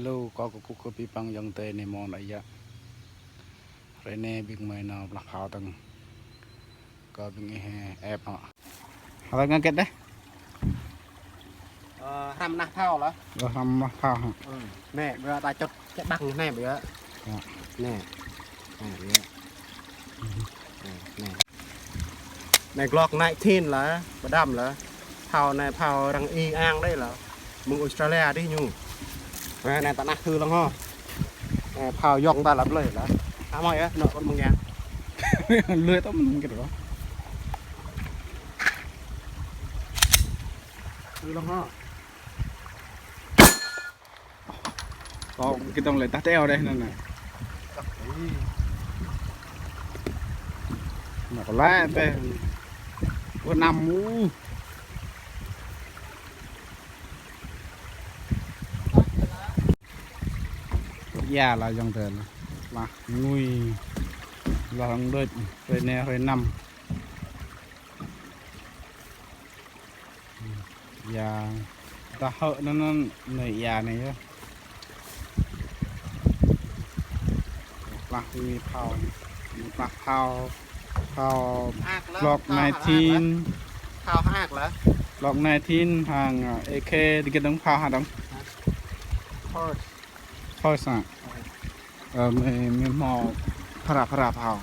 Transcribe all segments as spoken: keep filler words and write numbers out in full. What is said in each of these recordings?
Lu kâo kơkuh kơ ƀing ayŏng adơi anai mơ̆n ơi yă. Hrơi anai ƀing gơmơi nao blah phao dơ̆ng. Kơ ƀing ih ĕp hŏ. Hơlơi ngă kĕt đeh. Ơ, hrăm nah phao lah. Ơ, hrăm nah phao hă. Anai, ƀiă ta čŏt čĕ ƀăng anai ƀiă. Anai. Anai ƀiă. Anai. Anai Glock nineteen lah, pơđăm lah. Phao anai phao arăng ih ang đơi lah. Mơ̆ng Australia đih ñu. Anai, anai ta nah hư lăng hŏ. Anai phao yŏng ta lah blơi lah. Hă mơi yă, nŏ kơ mơ̆ng yă. Lui tŏ mơ̆ng kơ. Hư lăng hŏ. Kâo kơ tong lĕ tah teo đeh anŭn anai. Anŭn kơ lĕ teh. Kơ năm u. Ia lah ayŏng adơi lah. Lah ngui. Lah răng đôč. Hrơi anai hrơi năm. Ia, ta hơ̆ anŭn anŭn anai ia anai yơh. Plah ƀing phao, plah phao, phao Glock nineteen. Phao hă lah. Glock nineteen hăng, ơ, A K, đĭ kơ dong phao hă dong. First. First hă. Ơ, mơi, mơi hmâo phara phara phao.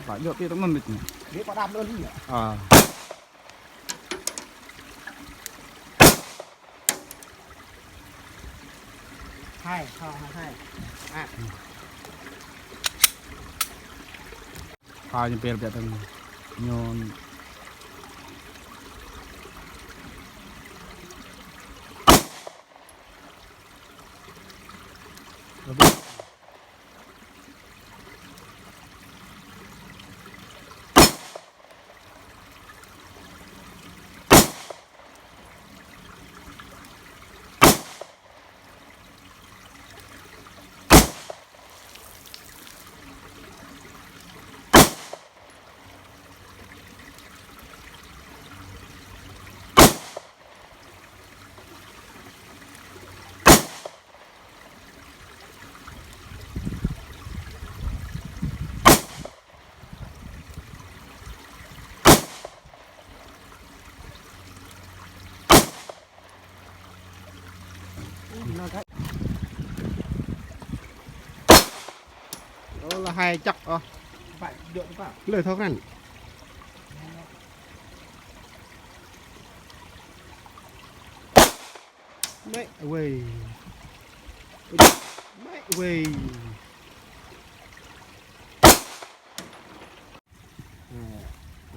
Ƀă djơ̆ pĭ tơmăn đĭ. Đĭ pơđăm đôč đĭ. Ơ. Hai, hai, hai, hai. Ă. Hai ñu pêl biă tơ̆ng. Ñu. Ơ, lah hai čăk ôh. Lơi thâo krăn. Mĕ wei. Mĕ wei. Nè,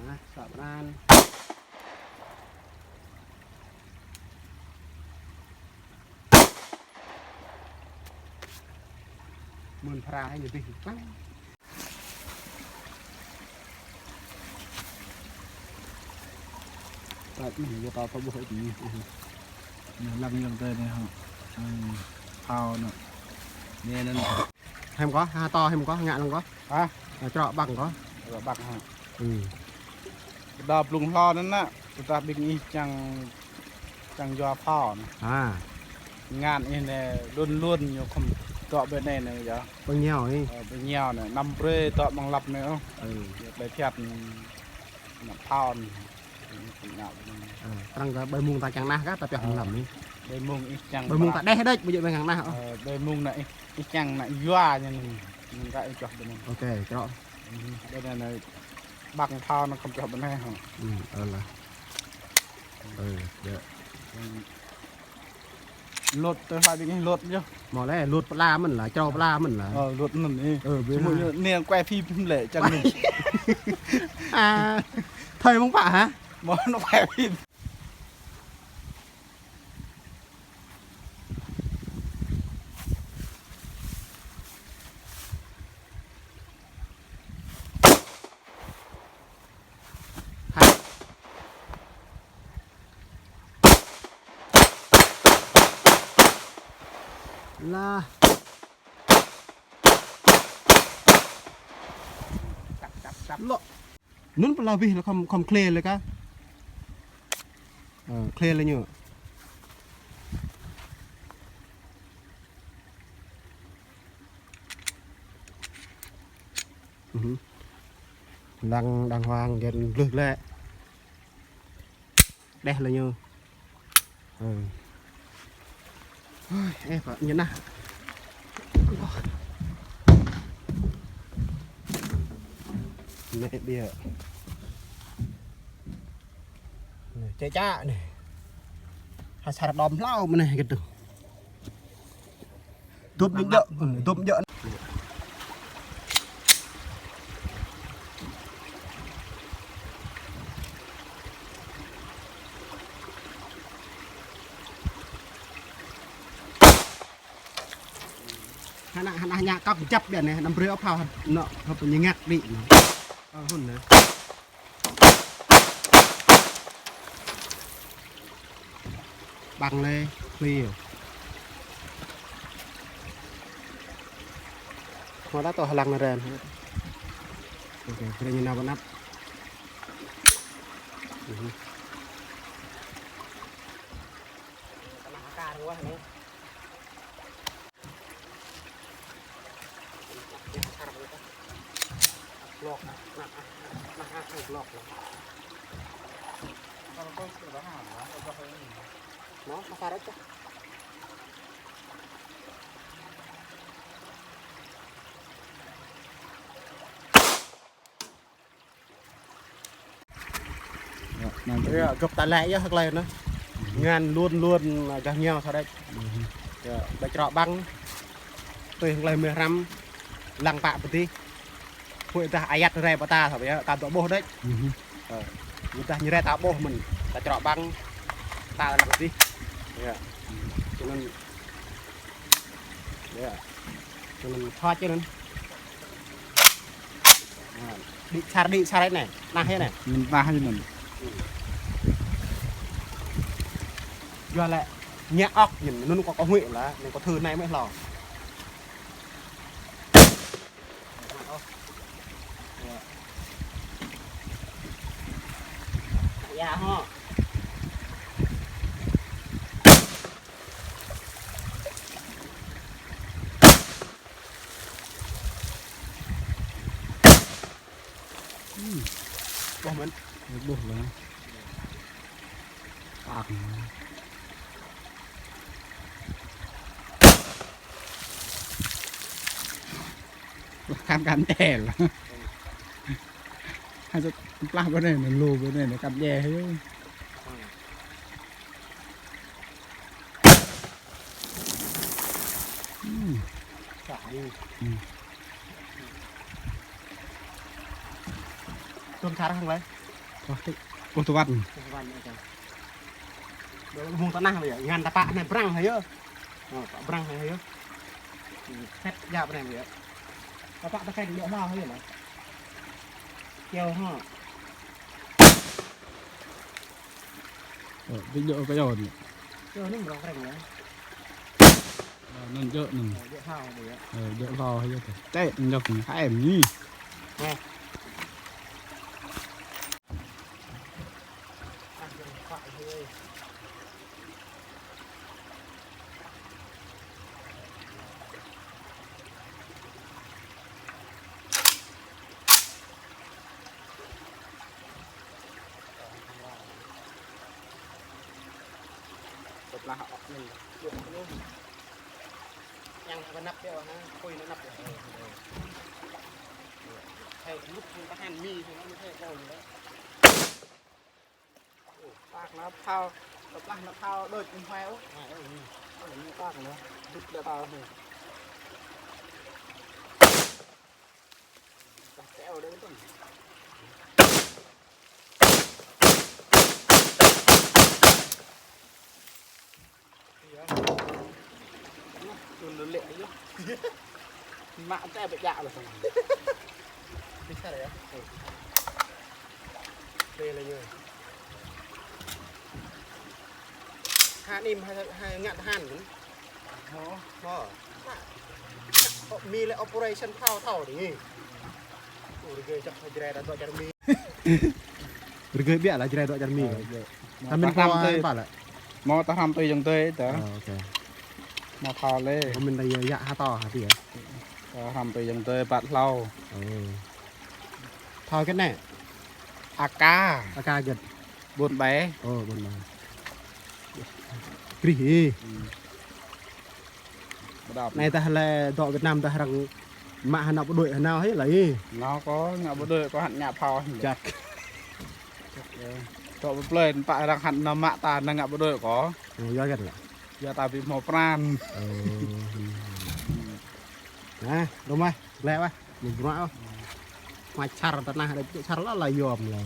nah, săp ran. Mơ̆n phara hai ñu bih. Tăt anai, yua ta tŏ ƀuh hĭ anai. Anai lăng yơh tơi anai hŏ. Anai, phao anai. Anai, anai. Hiam kơ, ha, to hiam kơ, ngă lăng kơ. Hă? Anai, črŏ ƀăng kơ. Črŏ ƀăng hă. Ư. Đa blung hlâo anŭn anai, tơdah ƀing ih čang, čang yua phao anai. Ha. Ngăn ih anai, lun lun ñu khŏm dŏ ƀơi anai anai yơh. Ƀơi ñeo anai. Ơ, ƀơi ñeo anai, năm brơi dŏ amăng lăp anai ôh. Ư. Yua tơlơi phiăn ană phao anai. Ơ, arăng kơ ƀơi mông ta čang nah kah, ta pioh amăng lăp anai. Ƀơi mông ih čang. Ƀơi mông ta đeh đôč, ƀu djơ̆ ƀơi ngăn nah ôh. Ơ, ƀơi mông anai ih, ih čang anai yua ñu anai. Ñu kơ ih pioh ƀơi anai. Ok, črŏ. Ư, ƀơi anai anai. Ƀăng phao anai khŏm pioh ƀơi anai hŏ. Ư, ơ lah. Ơ, yơh. Lôt tơ hla ƀing ih lôt yơh. Mơ̆ lĕ, lôt pla mơ̆n lah, črâo pla mơ̆n lah. Ơ, lôt anŭn ih. Ơ, ƀơi anai. Anai quay phim lĕ, čang anai. À, thơi mơ̆ng pă hă? Mơ̆ anai quay phim. Lah. Lŏ. Anŭn pơlao bih lĕ khŏm, khŏm klê lĕ kah. Ơ, klê lĕ ñu. Lăng đàng hoàng, ghen glưh lĕ. Đeh lĕ ñu. Ừ. Ôi, ê, pă ñu nah. Nĕ ƀiă. Nĕ, čĕ čă nĕ. Ha sar đom hlâo mơ̆n nĕ gơ̆t. Dŭp ñu djơ̆, dŭp djơ̆. Hơnă, hơnă ñă kăp jăp ƀiă nĕ, năm brơi ôh phao nŏ, hơp ñu ngă đĭ nĕ. Ơ, hŭn nĕ. Ƀăng lĕ, hli. Hmâo đa tŏ hơlăng nĕ ren. Ôkê, brơi ñu nao bơnăp. Yơh, gơ̆p ta lĕ yơh hơglai nă. Ngăn luôn luôn gah ñeo sa đĕč. Yơh, ƀơi črŏ ƀăng. Tui hơglai mơ̆ hrăm. Lăng pă pơdih. Huĭ dah ayăt rai pơ ta sa yơh, ta dŏ ƀuh đĕč. Ơ, dah ñu rai ta ƀuh mơ̆n. Ta črŏ ƀăng. Ta lăng pơdih. Yơh. Čơnăn. Yơh. Čơnăn thoa čơnăn. Đĭ sar, đĭ sar anai. Nah, anai. Ñu nah anai. Yua lĕ ñă ŏk ñu, anŭn kâo kơ huĭ lah, anŭn kâo thử anai mơ̆ hlâo. Yă hŏ. Ƀuh mơ̆n. Ƀuh lah. Pă. Lah kan kan el. Hă, plah bơnai, nă lu bơnai, nă kan el. Hmm. Sa ni. Hmm. Tôm sar hăng lơi. Wah, tị. Ôh, tơwăn. Tôm sar hăng lơi. Đơ mông tơnah lơi yơh. Ngăn ta pă anai brăng hơi yơh. Ơ, pă brăng hơi yơh. Khĕt yap anai lơi yơh. Ta pă ta khĕt yơh hơi yơh lơi. Kiao hă. Ơ, tĭ djơ̆ kơ yơh anai. Yơh anŭn rŏng rĕng yơh. Ơ, anŭn djơ̆ anŭn. Ơ, djơ̆ hlâo dih yơh. Ơ, djơ̆ hlâo dih yơh. Tĕ, anŭn djơ̆ hai em ni. Nè. Tơplah ŏk anŭn. Yang năp yơh, ha, pui năp yơh. Hai, lŭt tahan mi, hai, hai, hai. Ơ, pă nă phao, tơplah nă phao đôč mơ̆ hoai ôh. Ơ, anŭn pă nă, đŭt lĕ phao anai. Pă teo đôč tơm. Yơh. Anŭn lĕ yơh. Mă tĕ pơjăk lĕ. Bisa yơh. Ơ. Bê lĕ ñu. Hă anai hă, hă ngă tơhan mơ̆n. Hă. Hă. Hă, mi lĕ operation thâo thâo anai. Ơ, rơgơi čăk hă Jrai ta dŏ čar mi. Rơgơi ƀiă lah Jrai dŏ čar mi. Ơ, ƀiă. Hă, mĭn ta hrăm tui pă lĕ? Hmâo ta hrăm tui ayŏng adơi ta. Ơ, ôkê. Hmâo thâo lĕ. Hă, mĭn ta yă hă tŏ hă tui yă? Ta hrăm tui ayŏng adơi păt hlâo. Ơ. Thâo hơget anai? Aka. Aka hơget? Ƀôn Ƀai. Ơ, Ƀôn Ƀai. Krih ih. Anai tah lĕ dŏ Việt Nam tah arăng mă hơnăl bộ đội hơnăl hĭ lĕ ih. Nao kâo ngă bộ đội kâo hăt ngă phao hĭ. Čăk. Dŏ pơ plơi tah arăng hăt nao mă ta nao ngă bộ đội kâo. Ơ, yua hơget lĕ? Yua ta ƀu hmâo pran. Ơ. Nah, rơmah, gleh wah, mơ̆ bruă wah. Mă čar tơnah đôč čar lă lă yom lĕ.